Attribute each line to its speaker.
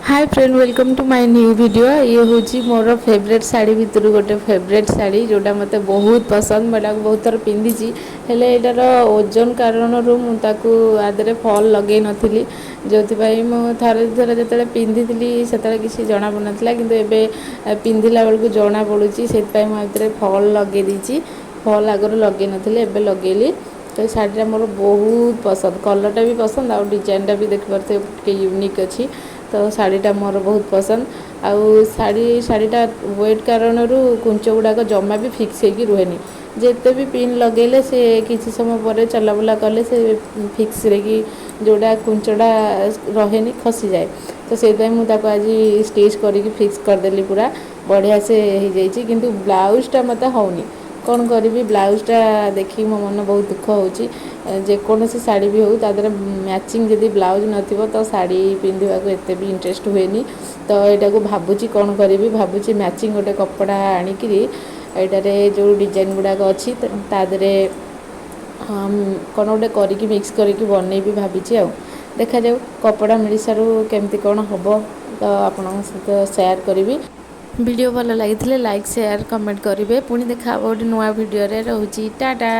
Speaker 1: Hi friend, welcome to my new video। ଇଏ ହେଉଛି ମୋର ଫେଭରେଟ୍ ଶାଢ଼ୀ ଭିତରୁ ଗୋଟେ ଫେଭରେଟ୍ ଶାଢ଼ୀ, ଯେଉଁଟା ମୋତେ ବହୁତ ପସନ୍ଦ। ମୁଁ ଏଟାକୁ ବହୁତ ଥର ପିନ୍ଧିଛି, ହେଲେ ଏଇଟାର ଓଜନ କାରଣରୁ ମୁଁ ତାକୁ ଆ ଦେହରେ ଫଲ୍ ଲଗେଇ ନଥିଲି, ଯେଉଁଥିପାଇଁ ମୁଁ ଥରେ ଥରେ ଯେତେବେଳେ ପିନ୍ଧିଥିଲି ସେତେବେଳେ କିଛି ଜଣାପଡ଼ୁନଥିଲା, କିନ୍ତୁ ଏବେ ପିନ୍ଧିଲା ବେଳକୁ ଜଣାପଡ଼ୁଛି। ସେଥିପାଇଁ ମୁଁ ଆ ଭିତରେ ଫଲ୍ ଲଗେଇ ଦେଇଛି। ଫଲ୍ ଆଗରୁ ଲଗେଇ ନଥିଲି, ଏବେ ଲଗେଇଲି। ତ ଏ ଶାଢ଼ୀଟା ମୋର ବହୁତ ପସନ୍ଦ, କଲର୍ଟା ବି ପସନ୍ଦ ଆଉ ଡିଜାଇନଟା ବି ଦେଖିପାରୁଥିବେ, ଟିକେ ୟୁନିକ୍ ଅଛି। ତ ଶାଢ଼ୀଟା ମୋର ବହୁତ ପସନ୍ଦ। ଆଉ ଶାଢ଼ୀଟା ୱେଟ୍ କାରଣରୁ କୁଞ୍ଚ ଗୁଡ଼ାକ ଜମା ବି ଫିକ୍ସ ହେଇକି ରୁହେନି। ଯେତେ ବି ପିନ୍ ଲଗେଇଲେ ସେ କିଛି ସମୟ ପରେ ଚଲାବୁଲା କଲେ ସେ ଫିକ୍ସ ହେଇକି ଯେଉଁଟା କୁଞ୍ଚଟା ରହେନି, ଖସିଯାଏ। ତ ସେଇଥିପାଇଁ ମୁଁ ତାକୁ ଆଜି ଷ୍ଟିଚ୍ କରିକି ଫିକ୍ସ କରିଦେଲି, ପୁରା ବଢ଼ିଆ ସେ ହେଇଯାଇଛି। କିନ୍ତୁ ବ୍ଲାଉଜଟା ମୋତେ ହେଉନି, କ'ଣ କରିବି? ବ୍ଲାଉଜଟା ଦେଖିକି ମୋ ମନ ବହୁତ ଦୁଃଖ ହେଉଛି। ଯେକୌଣସି ଶାଢ଼ୀ ବି ହେଉ, ତା ଦେହରେ ମ୍ୟାଚିଂ ଯଦି ବ୍ଲାଉଜ ନଥିବ ତ ଶାଢ଼ୀ ପିନ୍ଧିବାକୁ ଏତେ ବି ଇଣ୍ଟରେଷ୍ଟ ହୁଏନି। ତ ଏଇଟାକୁ ଭାବୁଛି କ'ଣ କରିବି। ଭାବୁଛି ମ୍ୟାଚିଂ ଗୋଟେ କପଡ଼ା ଆଣିକିରି ଏଇଟାରେ ଯେଉଁ ଡିଜାଇନ୍ ଗୁଡ଼ାକ ଅଛି ତା ଦେହରେ କ'ଣ ଗୋଟେ କରିକି ମିକ୍ସ କରିକି ବନେଇବି ଭାବିଛି। ଆଉ ଦେଖାଯାଉ, କପଡ଼ା ମିଳିସାରୁ କେମିତି କ'ଣ ହେବ, ତ ଆପଣଙ୍କ ସହିତ ସେୟାର କରିବି। ଭିଡ଼ିଓ ଭଲ ଲାଗିଥିଲେ ଲାଇକ୍, ସେୟାର, କମେଣ୍ଟ କରିବେ। ପୁଣି ଦେଖା ହେବ ଗୋଟେ ନୂଆ ଭିଡ଼ିଓରେ। ରହୁଛି, ଟାଟା।